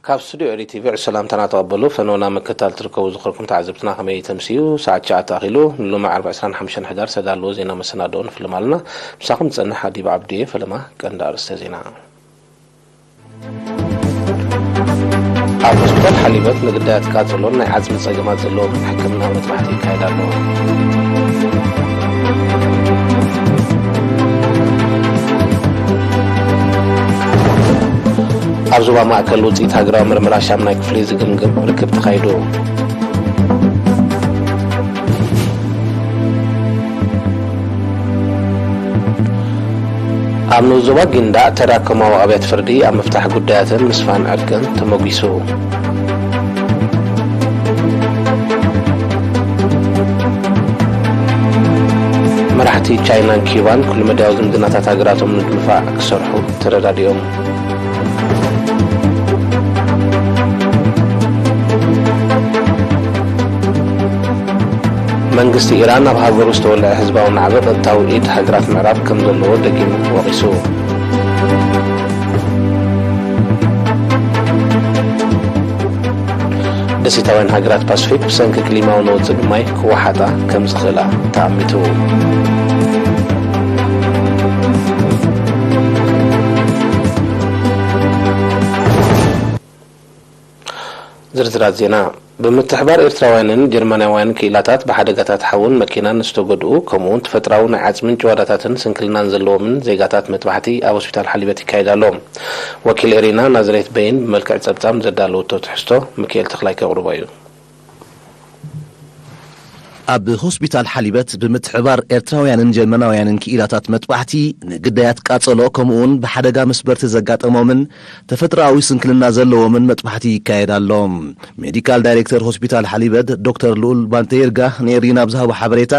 ካብ ስቱድዮ ኤሪ ቲቪ ዕሱብ ሰላምታና ተቐበሉ። ፈነወና ምክትታል ትርከቡ ዝኽርኩም ተዓዘብትና ከመይ ተምስዩ? ሰዓት ትሽዓተ ኣኺሉ። ንሎሚ ዓርቢ ዕስራን ሓሙሽተን ሕዳር ሰዳልዎ ዜና መሰናድኦ ንፍልም ኣለና። ምሳኹም ዝጸንሕ ኣዲብ ዓብዲ እየ። ፈለማ ቀንዲ ኣርእስተ ዜና። ኣብ ሆስፒታል ሓሊበት ንግዳያት ቃጸሎን ናይ ዓጽሚ ጸገማት ዘለዎም ሕክምናዊ መጥባሕቲ ይካየድ ኣሎ። ኣብ ዞባ ማእከል ውጽኢት ሃገራዊ ምርመራ ሻምናይ ክፍሊ ዝግምግም ርክብ ተኻይዱ። ኣብ ንኡስ ዞባ ጊንዳዕ ተራከማዊ ኣብያተ ፍርዲ ኣብ ምፍታሕ ጉዳያትን ምስፋን ዕርቅን ተመጒሱ። መራሕቲ ቻይናን ኪዩባን ኩሉ መዳያዊ ዝምድናታት ሃገራቶም ንምድንፋዕ ክሰርሑ ተረዳዲኦም። መንግስቲ ኢራን ኣብ ሃገሩ ዝተወልዐ ህዝባዊ ናዕቢ ቀጥታዊ ኢድ ሃገራት ምዕራብ ከም ዘለዎ ደጊሙ ወቒሱ። ደሴታውያን ሃገራት ፓስፊክ ብሰንኪ ክሊማዊ ነውጺ ብማይ ክወሓጣ ከም ዝኽእላ ተኣሚቱ። ዝርዝራት ዜና። ብምትሕባር ኤርትራውያንን ጀርመናውያን ክኢላታት ብሓደጋታት ሓውን መኪናን ዝተጎድኡ፣ ከምኡውን ተፈጥራዊ ናይ ዓጽምን ጭዋዳታትን ስንክልናን ዘለዎምን ዜጋታት መጥባሕቲ ኣብ ሆስፒታል ሓሊበት ይካየድ ኣሎ። ወኪል ኤሪና ናዝሬት በይን ብመልክዕ ጸብጻብ ዘዳለወቶ ትሕዝቶ ሚካኤል ተኽላይ ከቕርቦ እዩ። ኣብ ሆስፒታል ሓሊበት ብምትሕባር ኤርትራውያንን ጀርመናውያንን ክኢላታት መጥባሕቲ ንግዳያት ቃጸሎ ከምኡውን ብሓደጋ መስበርቲ ዘጋጠሞምን ተፈጥሮኣዊ ስንክልና ዘለዎምን መጥባሕቲ ይካየድ ኣሎ። ሜዲካል ዳይሬክተር ሆስፒታል ሓሊበት ዶክተር ልኡል ባንተይርጋ ንኤሪና ብዝሃቦ ሓበሬታ፣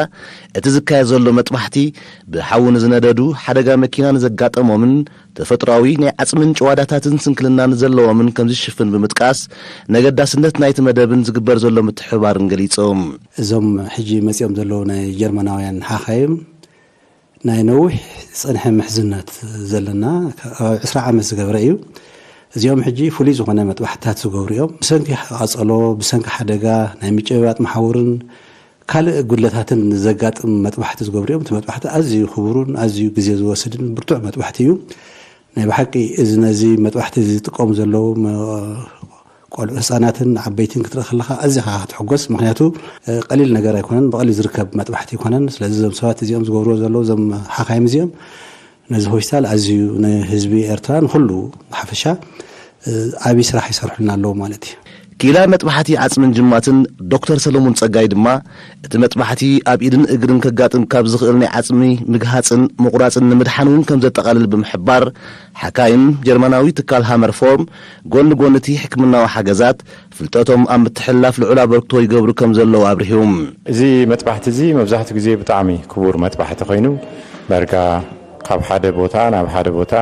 እቲ ዝካየድ ዘሎ መጥባሕቲ ብሓዊ ንዝነደዱ፣ ሓደጋ መኪና ንዘጋጠሞምን ተፈጥሮኣዊ ናይ ዓጽምን ጭዋዳታትን ስንክልናን ዘለዎምን ከም ዝሽፍን ብምጥቃስ፣ ነገዳስነት ናይቲ መደብን ዝግበር ዘሎ ምትሕብባርን ገሊጹ። እዞም ሕጂ መጺኦም ዘለዉ ናይ ጀርመናውያን ሓኻይም ናይ ነዊሕ ዝጸንሐ ምሕዝነት ዘለና፣ ካብ ዕስራ ዓመት ዝገብረ እዩ። እዚኦም ሕጂ ፍሉይ ዝኾነ መጥባሕትታት ዝገብሩ እዮም። ብሰንኪ ቃጸሎ፣ ብሰንኪ ሓደጋ፣ ናይ ምጭብባጥ መሓውርን ካልእ ጉድለታትን ዘጋጥም መጥባሕቲ ዝገብሩ እዮም። እቲ መጥባሕቲ ኣዝዩ ክቡርን ኣዝዩ ግዜ ዝወስድን ብርቱዕ መጥባሕቲ እዩ። ናይ ብሓቂ እዚ ነዚ መጥባሕቲ ዝጥቀሙ ዘለዉ መ-፣ ቆልዑ ህጻናትን ዓበይትን ክትርኢ ከለኻ ኣዚኻ ክትሕጎስ። ምኽንያቱ፣ እ፣ ቀሊል ነገር ኣይኮነን፣ ብቐሊል ዝርከብ መጥባሕቲ ኣይኮነን። ስለዚ እዞም ሰባት እዚኦም ዝገብርዎ ዘለዉ፣ እዞም ሓኻይም እዚኦም ነዚ ሆስፒታል ኣዝዩ ንህዝቢ ኤርትራ ንኹሉ ብሓፈሻ፣ እ፣ ዓቢ ስራሕ ይሰርሑልና ኣለዉ ማለት እዩ። ክኢላ መጥባሕቲ ዓጽምን ጅማትን ዶክተር ሰለሙን ጸጋይ ድማ፣ እቲ መጥባሕቲ ኣብ ኢድን እግርን ከጋጥም ካብ ዝኽእል ናይ ዓጽሚ ምግሃጽን ምቑራጽን ንምድሓን እውን ከም ዘጠቓልል ብምሕባር፣ ሓካይም ጀርመናዊ ትካል ሃመር ፎርም ጎኒ ጎኒ እቲ ሕክምናዊ ሓገዛት ፍልጠቶም ኣብ ምትሕልላፍ ልዑል ኣበርክቶ ይገብሩ ከም ዘለዉ ኣብሪሁ። እዚ መጥባሕቲ እዚ መብዛሕትኡ ግዜ ብጣዕሚ ክቡር መጥባሕቲ ኮይኑ፣ ዳርጋ ካብ ሓደ ቦታ ናብ ሓደ ቦታ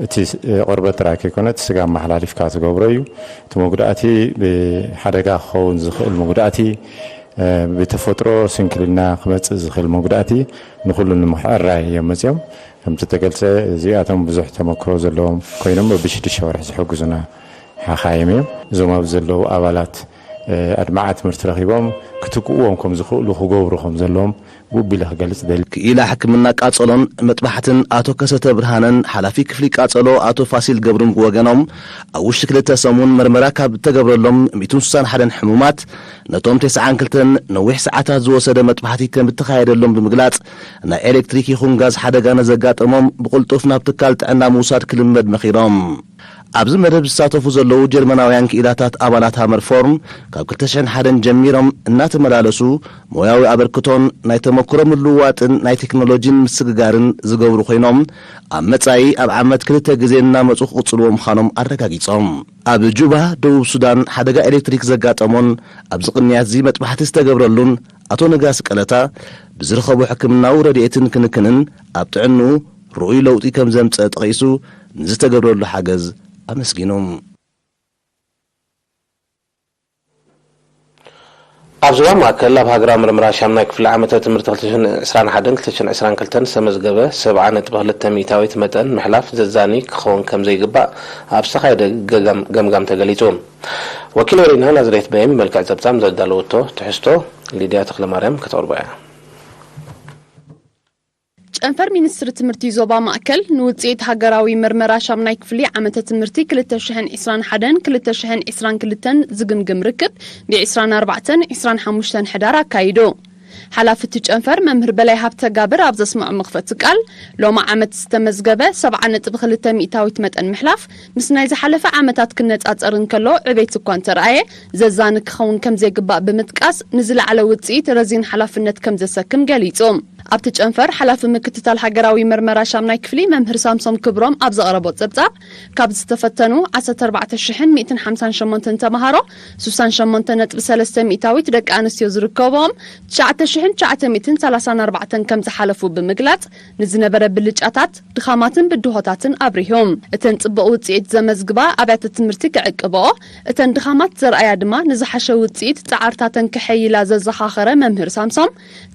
እቲ ስ-፣ ቆርበት ጥራይ ከይኮነ እቲ ስጋ ኣመሓላሊፍካ ትገብሮ እዩ። እቲ መጉዳእቲ ብሓደጋ ክኸውን ዝኽእል መጉዳእቲ፣ እ፣ ብተፈጥሮ ስንክልና ክመጽእ ዝኽእል መጉዳእቲ ንኹሉ ንምሕራይ እዮም መጺኦም። ከምቲ ተገልጸ፣ እዚኣቶም ብዙሕ ተመክሮ ዘለዎም ኮይኖም፣ በብሽዱሽተ ወርሒ ዝሕግዙና ሓኻይም እዮም። እዞም ኣብዚ ዘለዉ ኣባላት፣ እ፣ ኣድማዒ ትምህርቲ ረኺቦም ክትክእዎም ከም ዝኽእሉ ክገብሩ ከም ዘለዎም ብኡቢለ ክገልጽ ደሊ። ክኢላ ሕክምና ቃጸሎን መጥባሕትን ኣቶ ከሰተ ብርሃነን ሓላፊ ክፍሊ ቃጸሎ ኣቶ ፋሲል ገብሩን ብወገኖም፣ ኣብ ውሽጢ ክልተ ሰሙን መርመራ ካብ እተገብረሎም ሚእትን ስሳን ሓደን ሕሙማት፣ ነቶም ተስዓን ክልተን ነዊሕ ሰዓታት ዝወሰደ መጥባሕቲ ከም እተኻየደሎም ብምግላጽ፣ ናይ ኤሌክትሪክ ይኹን ጋዝ ሓደጋ ንዘጋጠሞም ብቕልጡፍ ናብ ትካል ጥዕና ምውሳድ ክልመድ መኺሮም። ኣብዚ መደብ ዝሳተፉ ዘለዉ ጀርመናውያን ክኢላታት ኣባላት ሃመር ፎርም፣ ካብ ክልተ ሽሕን ሓደን ጀሚሮም እናተመላለሱ ሞያዊ ኣበርክቶን ናይ ተመክሮ ምልውዋጥን ናይ ቴክኖሎጂን ምስግጋርን ዝገብሩ ኮይኖም፣ ኣብ መጻኢ ኣብ ዓመት ክልተ ግዜ እናመጹ ክቕጽልዎ ምዃኖም ኣረጋጊጾም። ኣብ ጁባ፣ ደቡብ ሱዳን፣ ሓደጋ ኤሌክትሪክ ዘጋጠሞን ኣብዚ ቅንያት እዚ መጥባሕቲ ዝተገብረሉን ኣቶ ነጋሲ ቀለታ፣ ብዝረኸቦ ሕክምናዊ ረድኤትን ክንክንን ኣብ ጥዕንኡ ርኡይ ለውጢ ከም ዘምጸ ጠቒሱ፣ ንዝተገብረሉ ሓገዝ ኣመስጊኑ። ዞባ ማእከል ኣብ ሃገራዊ ምርመራ ሻምናይ ክፍሊ ዓመተ ትምህርቲ ክልተ ሽሕን ዕስራን ሓደን ክልተ ሽሕን ዕስራን ክልተን ዝተመዝገበ ሰብዓ ነጥቢ ክልተ ሚእታዊት መጠን ምሕላፍ ዘዛኒ ክኸውን ከም ዘይግባእ ኣብ ዝተኻየደ ገጋም-፣ ገምጋም ተገሊጹ። ወኪል ኤሪና ናዝሬት በየም ብመልክዕ ጸብጻብ ዘዳለወቶ ትሕዝቶ ሊድያ ተኽለማርያም ከተቕርቦ እያ። ጨንፈር ሚኒስትሪ ትምህርቲ ዞባ ማእከል ንውጽኢት ሃገራዊ መርመራ ሻምናይ ክፍሊ ዓመተ ትምህርቲ ክልተ ሽሕን ዕስራን ሓደን ክልተ ሽሕን ዕስራን ክልተን ዝግምግም ርክብ ብ ዕስራን ኣርባዕተን ዕስራን ሓሙሽተን ሕዳር ኣካይዱ። ሓላፊ እቲ ጨንፈር መምህር በላይ ሃብተ ጋብር ኣብ ዘስምዖ መኽፈቲ ቃል፣ ሎሚ ዓመት ዝተመዝገበ ሰብዓ ነጥቢ ክልተ ሚእታዊት መጠን ምሕላፍ ምስ ናይ ዝሓለፈ ዓመታት ክነጻጸር እንከሎ ዕቤት እኳ እንተረኣየ፣ ዘዛኒ ክኸውን ከም ዘይግባእ ብምጥቃስ፣ ንዝለዓለ ውጽኢት ረዚን ሓላፍነት ከም ዘሰክም ገሊጹ። ኣብቲ ጨንፈር ሓላፊ ምክትታል ሃገራዊ መርመራ ሻምናይ ክፍሊ መምህር ሳምሶም ክብሮም ኣብ ዘቕረቦ ጸብጻብ፣ ካብ ዝተፈተኑ ዓሰርተ ኣርባዕተ ሽሕን ሚእትን ሓምሳን ሸሞንተን ተምሃሮ፣ ስሳን ሸሞንተ ነጥቢ ሰለስተ ሚእታዊት ደቂ ኣንስትዮ ዝርከብኦም፣ ትሽዓተ ሽሕን ትሽዓተ ሚእትን ሰላሳን ኣርባዕተን ከም ዝሓለፉ ብምግላጽ፣ ንዝነበረ ብልጫታት፣ ድኻማትን ብድሆታትን ኣብሪሁ። እተን ጽቡቕ ውጽኢት ዘመዝግባ ኣብያተ ትምህርቲ ክዕቅብኦ፣ እተን ድኻማት ዘርኣያ ድማ ንዝሓሸ ውጽኢት ጻዕርታተን ከሐይላ ዘዘኻኸረ መምህር ሳምሶም፣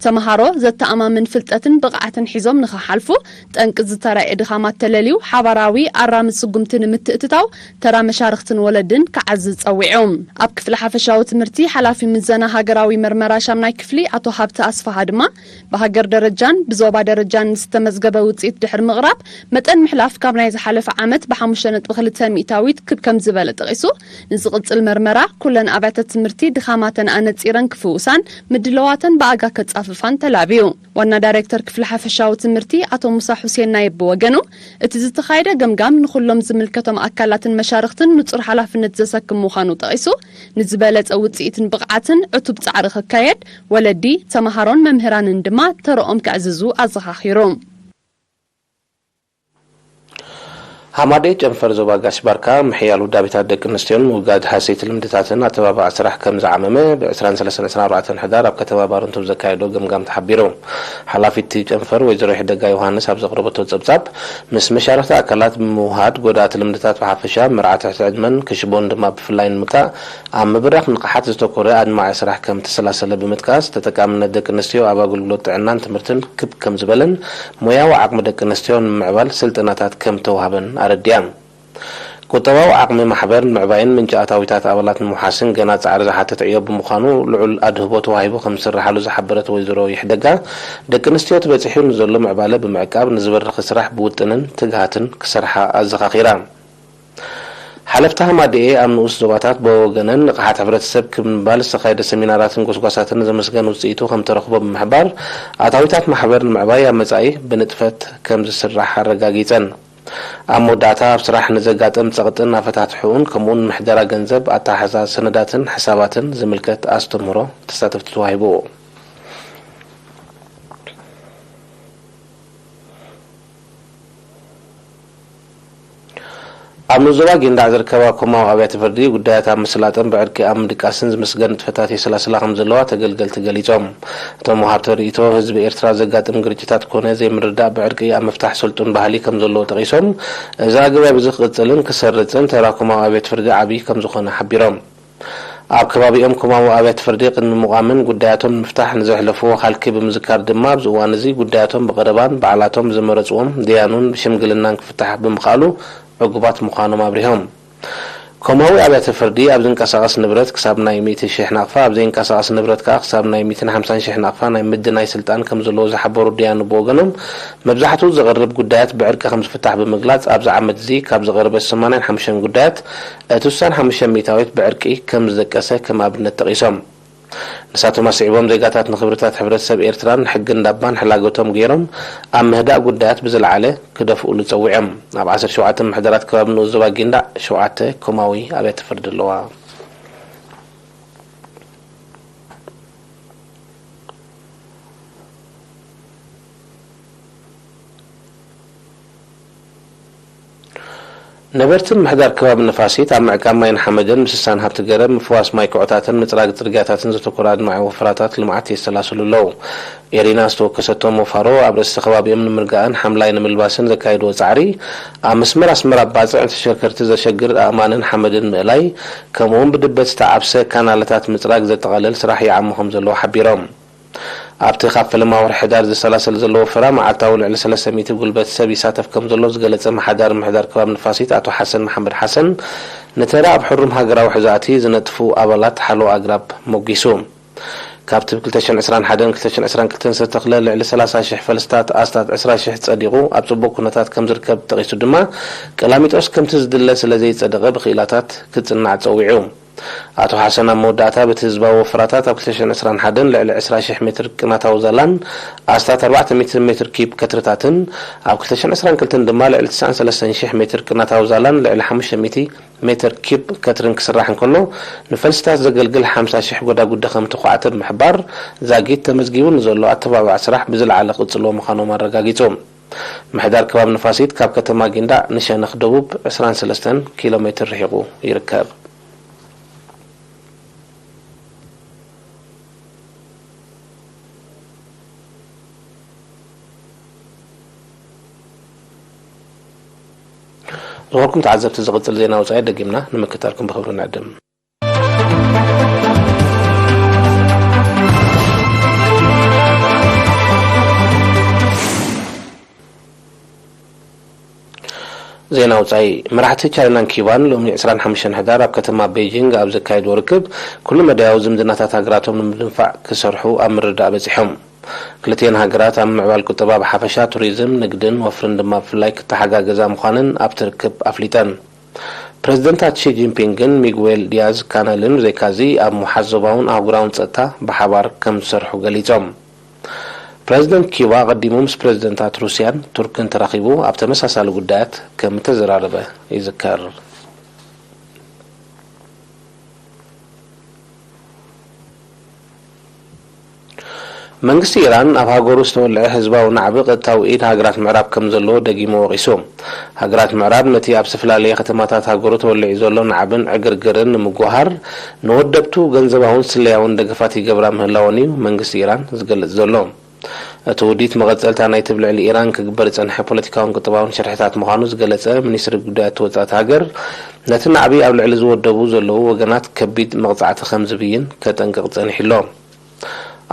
ተምሃሮ ዘተኣማምን ፍልጠትን ብቕዓትን ሒዞም ንኽሓልፉ፣ ጠንቂ ዝተራእየ ድኻማት ተለልዩ፣ ሓባራዊ ኣራሚ ስጉምቲ ንምትእትታው ተራ መሻርኽትን ወለድን ክዓዝዝ ጸዊዑ። ኣብ ክፍሊ ሓፈሻዊ ትምህርቲ ሓላፊ ምዘና ሃገራዊ መርመራ ሻምናይ ክፍሊ ኣቶ ሃብተ ኣስፍሃ ድማ፣ ብሃገር ደረጃን ብዞባ ደረጃን ዝተመዝገበ ውጽኢት ድሕሪ ምቕራብ፣ መጠን ምሕላፍ ካብ ናይ ዝሓለፈ ዓመት ብሓሙሽተ ነጥቢ ክልተ ሚእታዊት ክብ ከም ዝበለ ጠቒሱ፣ ንዝቕጽል መርመራ ኩለን ኣብያተ ትምህርቲ ድኻማተን ኣነጺረን ክፍውሳን ምድለዋተን ብኣጋ ከጻፍፋን ተላብዩ። ዋና ዳይሬክተር ክፍሊ ሓፈሻዊ ትምህርቲ ኣቶ ሙሳ ሑሴን ናይብ ብወገኑ፣ እቲ ዝተኻየደ ገምጋም ንኹሎም ዝምልከቶም ኣካላትን መሻርኽትን ንጹር ሓላፍነት ዘሰክም ምዃኑ ጠቒሱ፣ ንዝበለጸ ውጽኢትን ብቕዓትን ዕቱብ ጻዕሪ ክካየድ፣ ወለዲ፣ ተመሃሮን መምህራንን ድማ ተረኦም ከዕዝዙ ኣዘኻኺሩ። ሃማደኤ ጨንፈር ዞባ ጋሽ ባርካ ምሕያል ውዳቤታት ደቂ ኣንስትዮን ምውጋድ ሃሰይቲ ልምድታትን ኣተባባዕ ስራሕ ከም ዝዓመመ ብ ዕስራን ሰለስተን ዕስራን ኣርባዕተን ሕዳር ኣብ ከተማ ባረንቱ ዘካየዶ ገምጋም ተሓቢሩ። ሓላፊት ጨንፈር ወይዘሮ ይሕደጋ ዮሃንስ ኣብ ዘቕረበቶ ጸብጻብ፣ ምስ መሻርኽቲ ኣካላት ብምውሃድ ጎዳእቲ ልምድታት ብሓፈሻ፣ መርዓ ትሕቲ ዕድመን ክሽቦን ድማ ብፍላይ ንምግታእ ኣብ ምብራኽ ንቕሓት ዘተኮረ ኣድማዒ ስራሕ ከም ዝተሰላሰለ ብምጥቃስ፣ ተጠቃምነት ደቂ ኣንስትዮ ኣብ ኣገልግሎት ጥዕናን ትምህርትን ክብ ከም ዝበለን ሞያዊ ዓቕሚ ደቂ ኣንስትዮ ንምምዕባል ስልጠናታት ከም ተዋህበን ኣረዲኣን። ቁጠባዊ ዓቕሚ ማሕበር ንምዕባይን ምንጪ ኣታዊታት ኣባላት ንምውሓስን ገና ጻዕሪ ዝሓትት ዕዮ ብምዃኑ፣ ልዑል ኣድህቦ ተዋሂቡ ከም ዝስርሓሉ ዝሓበረት ወይዘሮ ይሕደጋ፣ ደቂ ኣንስትዮ እቲ በጺሑ ንዘሎ ምዕባለ ብምዕቃብ፣ ንዝበርኽ ስራሕ ብውጥንን ትግሃትን ክሰርሓ ኣዘኻኺራ። ሓለፍቲ ሃማደኤ ኣብ ንኡስ ዞባታት ብወገነን ንቕሓት ሕብረተሰብ ክብ ንምባል ዝተኻየደ ሰሚናራትን ጎስጓሳትን ዘመስገን ውጽኢቱ ከም ተረኽቦ ብምሕባር፣ ኣታዊታት ማሕበር ንምዕባይ ኣብ መጻኢ ብንጥፈት ከም ዝስራሕ ኣረጋጊጸን። ኣብ መወዳእታ፣ ኣብ ስራሕ ንዘጋጥም ጸቕጥን ኣፈታትሕኡን፣ ከምኡውን ምሕደራ ገንዘብ፣ ኣተሓሕዛ ሰነዳትን ሕሳባትን ዝምልከት ኣስተምህሮ ተሳተፍቲ ተዋሂቡ። ኣብ ንኡስ ዞባ ጊንዳዕ ዝርከባ ኮማዊ ኣብያተ ፍርዲ፣ ጉዳያት ኣብ ምስላጥን ብዕርቂ ኣብ ምድቃስን ዝምስገን ንጥፈታት የሰላስላ ከም ዘለዋ ተገልገልቲ ገሊጾም። እቶም ወሃብቲ ርእይቶ፣ ህዝቢ ኤርትራ ዘጋጥም ግርጭታት ኮነ ዘይምርድዳእ ብዕርቂ ኣብ ምፍታሕ ስልጡን ባህሊ ከም ዘለዎ ጠቒሶም፣ እዚ ኣገባብ እዚ ክቕጽልን ክሰርጽን ተራ ኮማዊ ኣብያተ ፍርዲ ዓቢ ከም ዝኾነ ሓቢሮም። ኣብ ከባቢኦም ኮማዊ ኣብያተ ፍርዲ ቅድሚ ምቋምን ጉዳያቶም ንምፍታሕ ንዘሕለፍዎ ሃልኪ ብምዝካር ድማ፣ ኣብዚ እዋን እዚ ጉዳያቶም ብቐረባን ባዕላቶም ዝመረጽዎም ደያኑን ብሽምግልናን ክፍታሕ ብምኽኣሉ ዕጉባት ምዃኖም ኣብሪሆም። ኮማዊ ኣብያተ ፍርዲ ኣብ ዝንቀሳቐስ ንብረት ክሳብ ናይ ሚእቲ ሽሕ ናቕፋ፣ ኣብ ዘይንቀሳቐስ ንብረት ከኣ ክሳብ ናይ ሚእትን ሓምሳን ሽሕ ናቕፋ ናይ ምድናይ ስልጣን ከም ዘለዎ ዝሓበሩ ደያኑ ብወገኖም፣ መብዛሕትኡ ዝቐርብ ጉዳያት ብዕርቂ ከም ዝፍታሕ ብምግላጽ፣ ኣብዚ ዓመት እዚ ካብ ዝቐረበ ሰማንያን ሓሙሽተን ጉዳያት፣ እቲ ስሳን ሓሙሽተን ሚእታዊት ብዕርቂ ከም ዝደቀሰ ከም ኣብነት ጠቒሶም። ንሳቶም ኣስዒቦም፣ ዜጋታት ንኽብርታት ሕብረተሰብ ኤርትራን ሕጊ እንዳባን ሕላገቶም ገይሮም ኣብ ምህዳእ ጉዳያት ብዝለዓለ ክደፍኡሉ ጸዊዖም። ኣብ ዓሰርተ ሸውዓተ ምምሕዳራት ከባቢ ንኡስ ዞባ ጊንዳዕ ሸውዓተ ኮማዊ ኣብያተ ፍርዲ ኣለዋ። ነበርትን ምሕዳር ከባቢ ነፋሲት ኣብ ምዕቃብ ማይን ሓመድን፣ ምስሳን ሃብቲ ገረብ፣ ምፍዋስ ማይ ኩዖታትን ምጽራግ ጽርግያታትን ዘተኮረ ኣድማዒ ወፈራታት ልምዓት የሰላስሉ ኣለዉ። ኤሪና ዝተወከሰቶም ወፋሮ ኣብ ርእሲ ከባቢኦም ንምርጋእን ሓምላይ ንምልባስን ዘካየድዎ ጻዕሪ፣ ኣብ መስመር ኣስመራ ባጽዕ ንተሽከርከርቲ ዘሸግር ኣእማንን ሓመድን ምእላይ፣ ከምኡውን ብድበት ዝተዓብሰ ካናለታት ምጽራግ ዘጠቓልል ስራሕ ይዓሙ ከም ዘለዎ ሓቢሮም። ኣብቲ ካብ ፈለማ ወርሒ ሕዳር ዝሰላሰል ዘሎ ወፈራ፣ መዓልታዊ ልዕሊ ሰለስተ ሚእቲ ጉልበት ሰብ ይሳተፍ ከም ዘሎ ዝገለጸ ኣመሓዳሪ ምሕዳር ከባቢ ንፋሲት ኣቶ ሓሰን መሓመድ ሓሰን፣ ንተራ ኣብ ሕሩም ሃገራዊ ሕዛእቲ ዝነጥፉ ኣባላት ሓለዋ ኣግራብ ሞጒሱ። ካብቲ ብ ክልተ ሽሕን ዕስራን ሓደን ክልተ ሽሕን ዕስራን ክልተን ዝተተኽለ ልዕሊ ሰላሳ ሽሕ ፈልስታት ኣስታት ዕስራ ሽሕ ጸዲቑ ኣብ ጽቡቕ ኩነታት ከም ዝርከብ ጠቒሱ ድማ፣ ቀላሚጦስ ከምቲ ዝድለ ስለ ዘይጸደቐ ብክኢላታት ክጽናዕ ጸዊዑ። ኣቶ ሓሰን ኣብ መወዳእታ፣ በቲ ህዝባዊ ወፈራታት ኣብ ክልተ ሽሕን ዕስራን ሓደን ልዕሊ ዕስራ ሽሕ ሜትር ቅናታዊ ዛላን ኣስታት ኣርባዕተ ሚእቲ ሜትር ኪብ ከትርታትን፣ ኣብ ክልተ ሽሕን ዕስራን ክልተን ድማ ልዕሊ ትስዓን ሰለስተን ሽሕ ሜትር ቅናታዊ ዛላን ልዕሊ ሓሙሽተ ሚእቲ ሜትር ኪብ ከትርን ክስራሕ እንከሎ፣ ንፈልስታት ዘገልግል ሓምሳ ሽሕ ጎዳጉዲ ከም ተዃዕተ ብምሕባር፣ ዛጊት ተመዝጊቡ ንዘሎ ኣተባባዕ ስራሕ ብዝለዓለ ክቕጽልዎ ምዃኖም ኣረጋጊጹ። ምሕዳር ከባቢ ንፋሲት ካብ ከተማ ጊንዳዕ ንሸነኽ ደቡብ ዕስራን ሰለስተን ኪሎ ሜትር ርሒቑ ይርከብ። ዝኸበርኩም ተዓዘብቲ፣ ዝቕጽል ዜና ወጻኢ ደጊምና ንምክታልኩም ብኽብሪ ንዕድም። ዜና ውጻኢ። መራሕቲ ቻይናን ኪባን ሎሚ ዕስራን ሓሙሽተን ሕዳር ኣብ ከተማ ቤጂንግ ኣብ ዘካየድዎ ርክብ፣ ኩሉ መዳያዊ ዝምድናታት ሃገራቶም ንምድንፋዕ ክሰርሑ ኣብ ምርድዳእ በጺሖም። ክልቲኤን ሃገራት ኣብ ምምዕባል ቁጠባ ብሓፈሻ፣ ቱሪዝም፣ ንግድን ወፍርን ድማ ብፍላይ ክተሓጋገዛ ምዃነን ኣብቲ ርክብ ኣፍሊጠን። ፕረዚደንታት ሺ ጂንፒንግን ሚጉዌል ዲያዝ ካነልን ብዘይካዚ፣ ኣብ ምውሓስ ዞባውን ኣህጉራውን ጸጥታ ብሓባር ከም ዝሰርሑ ገሊጾም። ፕረዚደንት ኪዩባ ኣቐዲሙ ምስ ፕረዚደንታት ሩስያን ቱርክን ተራኺቡ ኣብ ተመሳሳሊ ጉዳያት ከም እተዘራረበ ይዝከር። መንግስቲ ኢራን ኣብ ሃገሩ ዝተወልዐ ህዝባዊ ናዕቢ ቀጥታዊ ኢድ ሃገራት ምዕራብ ከም ዘለዎ ደጊሙ ወቒሱ። ሃገራት ምዕራብ ነቲ ኣብ ዝተፈላለየ ከተማታት ሃገሩ ተወሊዑ ዘሎ ናዕብን ዕግርግርን ንምጉሃር፣ ንወደብቱ ገንዘባውን ስለያውን ደገፋት ይገብራ ምህላወን እዩ መንግስቲ ኢራን ዝገልጽ ዘሎ። እቲ ውዲት መቐጸልታ ናይቲ ብልዕሊ ኢራን ክግበር ዝጸንሐ ፖለቲካውን ቁጠባውን ሽርሕታት ምዃኑ ዝገለጸ ሚኒስትሪ ጉዳያት ወጻኢ እታ ሃገር፣ ነቲ ናዕቢ ኣብ ልዕሊ ዝወደቡ ዘለዉ ወገናት ከቢድ መቕጻዕቲ ከም ዝብይን ከጠንቅቕ ጸኒሑ ኣሎ።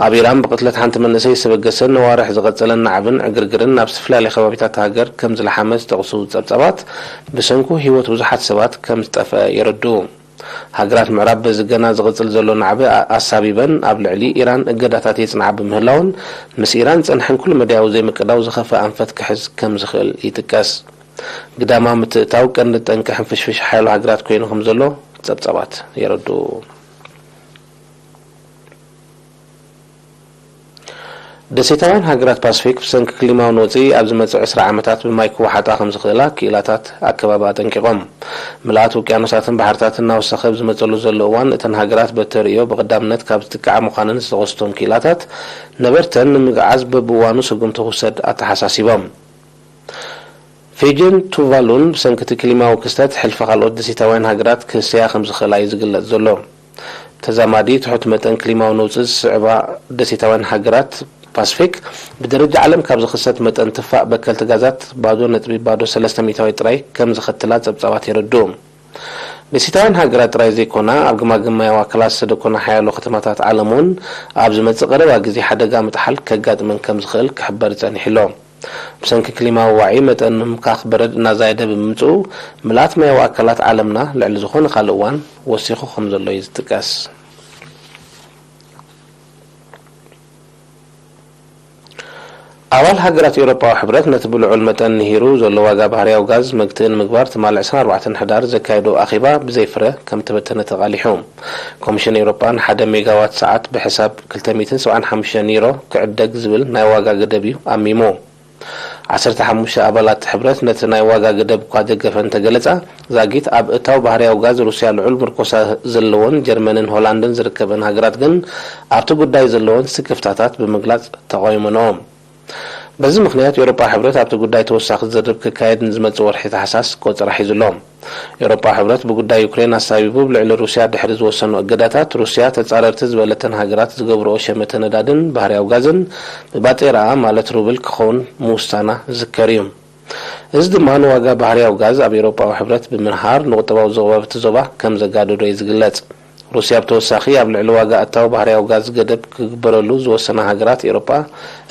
ኣብ ኢራን ብቕትለት ሓንቲ መንእሰይ ዝተበገሰን ነዋርሕ ዝቐጸለን ናዕብን ዕግርግርን ናብ ዝተፈላለየ ከባቢታት እታ ሃገር ከም ዝለሓመ ዝጠቕሱ ጸብጻባት፣ ብሰንኩ ህይወት ብዙሓት ሰባት ከም ዝጠፍአ የረድኡ። ሃገራት ምዕራብ በዚ ገና ዝቕጽል ዘሎ ናዕቢ ኣ-፣ ኣሳቢበን ኣብ ልዕሊ ኢራን እገዳታት የጽንዓ ብምህላውን፣ ምስ ኢራን ዝጸንሐን ኩሉ መዳያዊ ዘይምቅዳው ዝኸፍአ ኣንፈት ክሕዝ ከም ዝኽእል ይጥቀስ። ግዳማዊ ምትእትታው ቀንዲ ጠንቂ ሕንፍሽፍሽ ሓያሎ ሃገራት ኮይኑ ከም ዘሎ ጸብጻባት የረድኡ። ደሴታውያን ሃገራት ፓስፊክ ብሰንኪ ክሊማዊ ነውጺ ኣብ ዝመጽእ ዕስራ ዓመታት ብማይ ክወሓጣ ከም ዝኽእላ ክኢላታት ኣከባቢ ኣጠንቂቖም። ምልኣት ውቅያኖሳትን ባሕርታትን እናወሰኸ ኣብ ዝመጸሉ ዘሎ እዋን፣ እተን ሃገራት በቲ ተርእዮ ብቐዳምነት ካብ ዝጥቅዓ ምዃነን ዝተወስቶም ክኢላታት፣ ነበርተን ንምግዓዝ በብእዋኑ ስጉምቲ ክውሰድ ኣተሓሳሲቦም። ፊጂን ቱቫሉን ብሰንኪ እቲ ክሊማዊ ክስተት ሕልፊ ካልኦት ደሴታውያን ሃገራት ክህሰያ ከም ዝኽእላ እዩ ዝግለጽ ዘሎ። ተዛማዲ ትሑት መጠን ክሊማዊ ነውጺ ዝስዕባ ደሴታውያን ሃገራት ፓስፊክ፣ ብደረጃ ዓለም ካብ ዝኽሰት መጠን ትፋእ በከልቲ ጋዛት ባዶ ነጥቢ ባዶ ሰለስተ ሚእታዊት ጥራይ ከም ዘኸትላ ጸብጻባት የረድኡ። ደሴታውያን ሃገራት ጥራይ ዘይኮና፣ ኣብ ግማግም ማያዊ ኣካላት ዝተደኮና ሓያሎ ከተማታት ዓለም እውን ኣብ ዝመጽእ ቀረባ ግዜ ሓደጋ ምጥሓል ከጋጥመን ከም ዝኽእል ክሕበር ጸኒሑ ኣሎ። ብሰንኪ ክሊማዊ ዋዒ መጠን ምምካኽ በረድ እናዛየደ ብምምጽኡ፣ ምልኣት ማያዊ ኣካላት ዓለምና ልዕሊ ዝኾነ ካልእ እዋን ወሲኹ ከም ዘሎ እዩ ዝጥቀስ። ኣባል ሃገራት ኤውሮጳዊ ሕብረት ነቲ ብልዑል መጠን ንሂሩ ዘሎ ዋጋ ባህርያዊ ጋዝ መግትኢ ንምግባር ትማሊ ዕስራን ኣርባዕተን ሕዳር ዘካየዶ ኣኼባ ብዘይ ፍረ ከም ተበተነ ተቓሊሑ። ኮሚሽን ኤውሮጳ ንሓደ ሜጋዋት ሰዓት ብሕሳብ ክልተ ሚእትን ሰብዓን ሓሙሽተን ዩሮ ክዕደግ ዝብል ናይ ዋጋ ገደብ እዩ ኣሚሙ። ዓሰርተ ሓሙሽተ ኣባላት ሕብረት ነቲ ናይ ዋጋ ገደብ እኳ ደገፈ እንተገለጻ፣ ዛጊት ኣብ እታው ባህርያዊ ጋዝ ሩስያ ልዑል ምርኮሳ ዘለወን ጀርመንን ሆላንድን ዝርከበን ሃገራት ግን ኣብቲ ጉዳይ ዘለወን ስክፍታታት ብምግላጽ ተቓዊመንኦ። በዚ ምኽንያት፣ ኤውሮጳ ሕብረት ኣብቲ ጉዳይ ተወሳኺ ዝርርብ ክካየድ ንዝመጽእ ወርሒ ታሕሳስ ቆጸራ ሒዙ ኣሎ። ኤውሮጳ ሕብረት ብጉዳይ ዩክሬን ኣሳቢቡ፣ ኣብ ልዕሊ ሩስያ ድሕሪ ዝወሰኖ እገዳታት፣ ሩስያ ተጻረርቲ ዝበለተን ሃገራት ዝገብርኦ ሸመተ ነዳድን ባህርያዊ ጋዝን ብባጤራኣ፣ ማለት ሩብል፣ ክኸውን ምውሳና ዝዝከር እዩ። እዚ ድማ ንዋጋ ባህርያዊ ጋዝ ኣብ ኤውሮጳዊ ሕብረት ብምንሃር፣ ንቁጠባዊ ዘጎባብቲ ዞባ ከም ዘጋደዶ እዩ ዝግለጽ። ሩስያ ብተወሳኺ፣ ኣብ ልዕሊ ዋጋ ኣታዊ ባህርያዊ ጋዝ ገደብ ክግበረሉ ዝወሰና ሃገራት ኤውሮጳ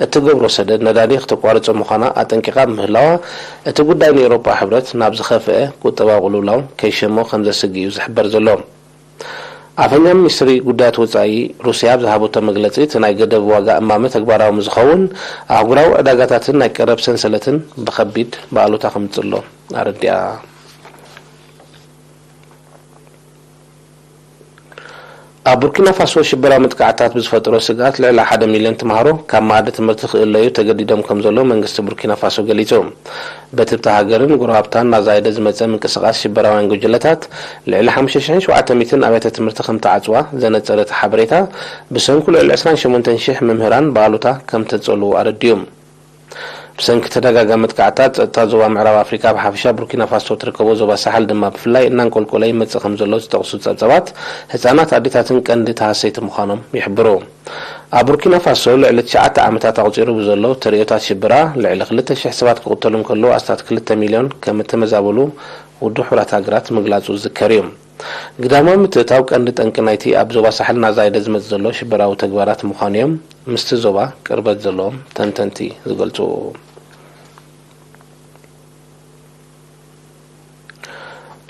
እትገብሮ ሰደድ ነዳዲ ክተቋርጾ ምዃና ኣጠንቂቓ ብምህላዋ፣ እቲ ጉዳይ ንኤውሮጳ ሕብረት ናብ ዝኸፍአ ቁጠባዊ ቅልውላው ከይሸሞ ከም ዘስግእ እዩ ዝሕበር ዘሎ። ኣፈኛ ሚኒስትሪ ጉዳያት ወጻኢ ሩስያ ኣብ ዝሃበቶ መግለጺ፣ እቲ ናይ ገደብ ዋጋ እማመ ተግባራዊ ምስ ዝኸውን፣ ኣህጉራዊ ዕዳጋታትን ናይ ቀረብ ሰንሰለትን ብኸቢድ ብኣሉታ ከምጽሎ ኣረዲኣ። ኣብ ቡርኪና ፋሶ ሽበራዊ መጥቃዕትታት ብዝፈጠሮ ስግኣት፣ ልዕሊ ሓደ ሚልዮን ተምሃሮ ካብ መኣዲ ትምህርቲ ክእለዩ ተገዲዶም ከም ዘለዉ መንግስቲ ቡርኪና ፋሶ ገሊጹ። በቲ እታ ሃገርን ጎረባብታን እናዛየደ ዝመጸ ምንቅስቓስ ሽበራውያን ጉጅለታት፣ ልዕሊ ሓሙሽተ ሽሕን ሸውዓተ ሚእትን ኣብያተ ትምህርቲ ከም ተዓጽዋ ዘነጸረ እቲ ሓበሬታ፣ ብሰንኩ ልዕሊ ዕስራን ሸሞንተን ሽሕ መምህራን ብኣሉታ ከም ተጸልዉ ኣረዲኡ። ብሰንኪ ተደጋጋሚ መጥቃዕትታት፣ ጸጥታ ዞባ ምዕራብ ኣፍሪካ ብሓፈሻ፣ ቡርኪና ፋሶ ትርከቦ ዞባ ሳሕል ድማ ብፍላይ እናንቆልቆለ ይመጽእ ከም ዘሎ ዝጠቕሱ ጸብጻባት፣ ህጻናት ኣዴታትን ቀንዲ ተሃሰይቲ ምዃኖም ይሕብሩ። ኣብ ቡርኪና ፋሶ ልዕሊ ትሽዓተ ዓመታት ኣቑጺሩ ብዘሎ ተርእዮታት ሽበራ፣ ልዕሊ ክልተ ሽሕ ሰባት ክቕተሉ እንከለዉ፣ ኣስታት ክልተ ሚልዮን ከም እተመዛበሉ ውድብ ሕቡራት ሃገራት ምግላጹ ዝዝከር እዩ። ግዳማዊ ምትእትታው ቀንዲ ጠንቂ ናይቲ ኣብ ዞባ ሳሕል እናዛየደ ዝመጽእ ዘሎ ሽበራዊ ተግባራት ምዃኑ እዮም ምስቲ ዞባ ቅርበት ዘለዎም ተንተንቲ ዝገልጹ።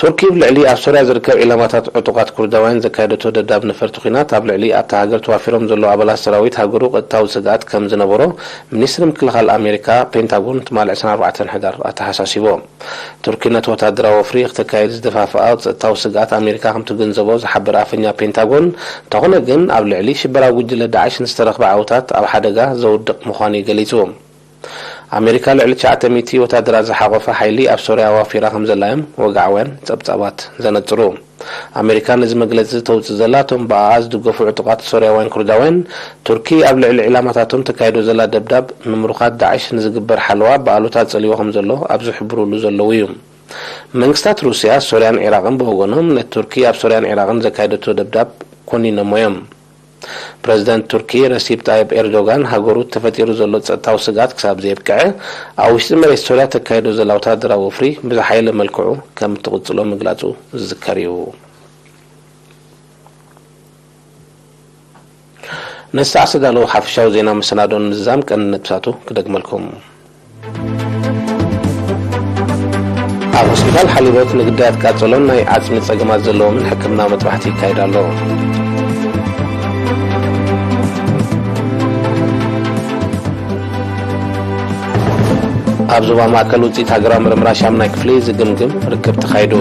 ቱርኪ ኣብ ልዕሊ ኣብ ሶርያ ዝርከብ ዒላማታት ዕጡቓት ኩርዳውያን ዘካየደቶ ደብዳብ ነፈርቲ ኲናት፣ ኣብ ልዕሊ ኣብታ ሃገር ተዋፊሮም ዘለዉ ኣባላት ሰራዊት ሃገሩ ቀጥታዊ ስግኣት ከም ዝነበሮ ሚኒስትሪ ምክልኻል ኣሜሪካ ፔንታጎን ትማሊ ዕስራን ኣርባዕተን ሕዳር ኣተሓሳሲቡ። ቱርኪ ነቲ ወታደራዊ ወፍሪ ክተካይድ ዝደፋፍኣ ጸጥታዊ ስግኣት ኣሜሪካ ከም ትግንዘቦ ዝሓበረ ኣፈኛ ፔንታጎን፣ እንተኾነ ግን ኣብ ልዕሊ ሽበራዊ ጉጅለ ዳዕሽ ንዝተረኽበ ዓወታት ኣብ ሓደጋ ዘውድቕ ምዃኑ እዩ ገሊጹ። ኣሜሪካ ልዕሊ ትሽዓተ ሚእቲ ወታደራት ዝሓቖፈ ሓይሊ ኣብ ሶርያ ኣዋፊራ ከም ዘላ እዮም ወግዓውያን ጸብጻባት ዘነጽሩ። ኣሜሪካ ነዚ መግለጺ ተውጽእ ዘላ፣ እቶም ብኣኣ ዝድገፉ ዕጡቓት ሶርያውያን ኩርዳውያን፣ ቱርኪ ኣብ ልዕሊ ዒላማታቶም ተካይዶ ዘላ ደብዳብ ንምሩኻት ዳዕሽ ንዝግበር ሓለዋ ብኣሉታ ጸልይዎ ከም ዘሎ ኣብ ዝሕብሩሉ ዘለዉ እዩ። መንግስታት ሩስያ፣ ሶርያን ዒራቕን ብወገኖም፣ ነቲ ቱርኪ ኣብ ሶርያን ዒራቕን ዘካየደቶ ደብዳብ ኮኒኖሞ እዮም። ፕረዚደንት ቱርኪ ረሲፕ ጣይብ ኤርዶጋን፣ ሃገሩ ተፈጢሩ ዘሎ ጸጥታዊ ስግኣት ክሳብ ዘየብቅዐ፣ ኣብ ውሽጢ መሬት ሶርያ ተካይዶ ዘላ ወታደራዊ ወፍሪ ብዝሓየለ መልክዑ ከም እትቕጽሎ ምግላጹ ዝዝከር እዩ። ነዚ ሰዓት ዝተዳለዉ ሓፈሻዊ ዜና መሰናዶ ንምዝዛም ቀንዲ ነጥብታቱ ክደግመልኩም። ኣብ ሆስፒታል ሓሊቦት ንግዳያት ቃጸሎን ናይ ዓጽሚ ጸገማት ዘለዎምን ሕክምናዊ መጥባሕቲ ይካየድ ኣሎ። ኣብ ዞባ ማእከል ውጽኢት ሃገራዊ ምርምራ ሻምናይ ክፍሊ ዝግምግም ርክብ ተኻይዱ።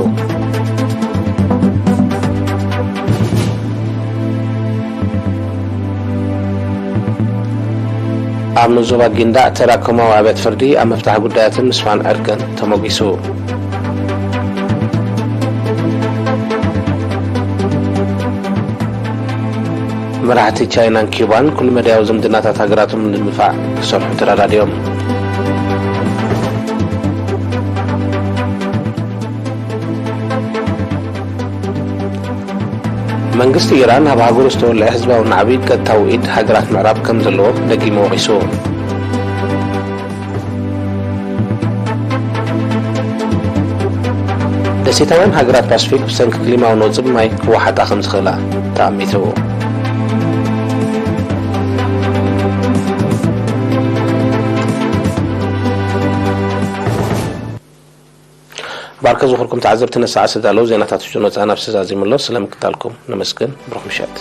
ኣብ ንዞባ ጊንዳዕ ተራከማዊ ኣብያተ ፍርዲ ኣብ ምፍታሕ ጉዳያትን ምስፋን ዕርቅን ተሞጊሱ። መራሕቲ ቻይናን ኪዩባን ኩሉ መዳያዊ ዝምድናታት ሃገራቶም ንምድንፋዕ ክሰርሑ ተረዳዲኦም። መንግስቲ ኢራን ኣብ ሃገሩ ዝተወልዐ ህዝባዊ ናዕቢ ቀጥታዊ ኢድ ሃገራት ምዕራብ ከም ዘለዎ ደጊሙ ወቒሱ። ደሴታውያን ሃገራት ፓስፊክ ብሰንኪ ክሊማዊ ነውጺ ብማይ ክወሓጣ ከም ዝኽእላ ተኣሚቱ። ባርከ ዝኽርኩም ተዓዘብቲ ነሳዓ ዝተዳለዉ ዜናታት ውሽጥን ወጻእን ኣብ ሰዛዚሙ ኣሎ። ስለ ምክታልኩም ነመስግን። ብሩኽ ምሸት።